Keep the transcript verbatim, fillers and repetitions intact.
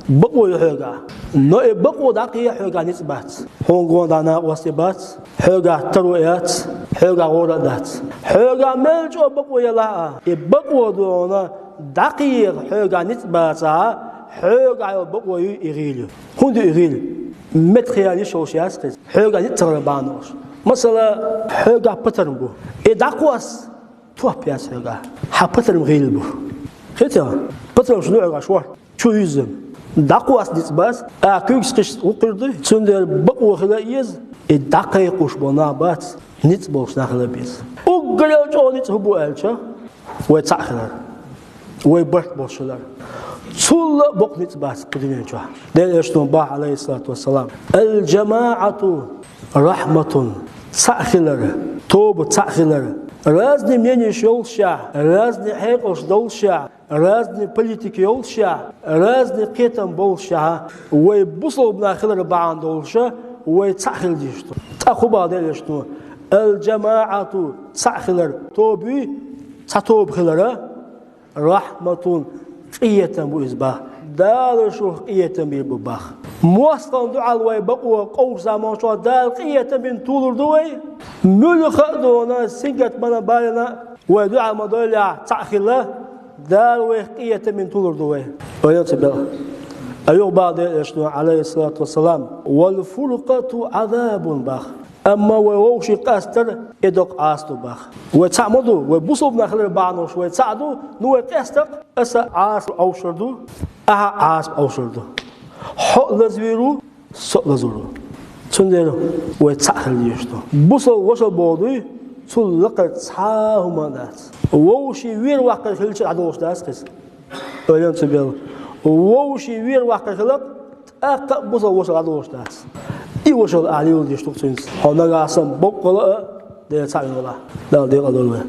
Бакъо ю хьоьгахь. Но и бакъо дӀакхехьа хьоьгахь ницкъ бац. Хьуна гонахьа дӀа накъост бац. Хьоьгахь таро яц. Хьоьгахь гӀора а дац. Хьоьгахь мел чӀогӀа бакъо ялахь а, и бакъо ду хьуна дӀакхехьа хьоьгахь ницкъ бацахь, хьоьгахь йолу бакъо юй и гӀийла ю. ХӀунда ю и гӀийла? Меттахъяла йиш йолуш яц хӀинца. Хьоьгахь ницкъ ца хилар бахьана долуш. Масала, хьоьгахь патарма бу. И дӀакхосса топ яц хьоьгахь. Хьан патарма гӀийла бу. Хетий? Патармаш ду хьоьгахь шорта. Чу юьззина. ДӀакхосса ницкъ бац, а куьйгаш кхишта гӀуллакх хир ду, цундела бакъо хила а еза, и дӀакхайкхош болу нах бац, ницкъ болуш нах хила а беза. Уггаре а чӀогӀа ницкъ хӀун бу аьлча, вай цхьаъ хилар, вай барт болуш хилар. Цул а боккха ницкъ бац кху дуьнен чохь. Делан Элчано боху, Ӏалайхиссалату вассалам: «Аль-джамаӀату рахьматун». Цхьаъ хилар, тоба цхьаъ хилар. Разный мнениеш йолушехь, разный хьекъалш долушехь, разный политика йолушехь, разный кхетам болушехь, вай бусалба нах хилар бахьана долуша, вай цхьаъ хила дезаш ду. ТӀаккха хӀун боху Делан Элчано? «Аль-джамаӀату», цхьаъ хилар, тоба юй, цхьа тоба хилара, «рахьматун», къинхетам бу иза боху. Дала шух къинхетам бийр бу боху. МостагӀна дуьхьал вай бакъо къовсучу заманчохь Дала къинхетам бина тулур ду вай? Муьлхха а дона, сингаттам а, балина а вай дуьхьал ма-дойла, цхьаъ хилла, Дала вайх къинхетам бина тулур ду вай. Ойла ца бела. Аюха боху Делан Элчано, Ӏалайхиссалату вассалам: «Валь-фуркъату Ӏазабун», боху. Амма вай вовшийн къастар и доккха Ӏазап ду боху. Вай цхьаъ ма ду, вай бусалба нах хилар бахьана долуш вай цхьаъ ду, ну вай къаьстахь, аса Ӏазап Ӏовшур ду, ахьа Ӏазап Ӏовшур ду. Хьо а лазавийр ву, со а лазавийр ву. Цундела вай цхьаъ хила дезаш ду. Бусалба ваша бохург дуй, цул лакхара цхьа а хӀума дац. Вовшийн вер-ваккхар хилча дӀадолуш дац иза. Ойла ца бела. Вовшийн вер-ваккхар хиларх, тӀаккха а бусалба ваша дӀадолуш дац. И ваша ахь лело дезаш ду-кх цуьнца. Хьо нагахь санна боккъала а Дела цхьаъ вина валахь. Дала декъал дойла вай.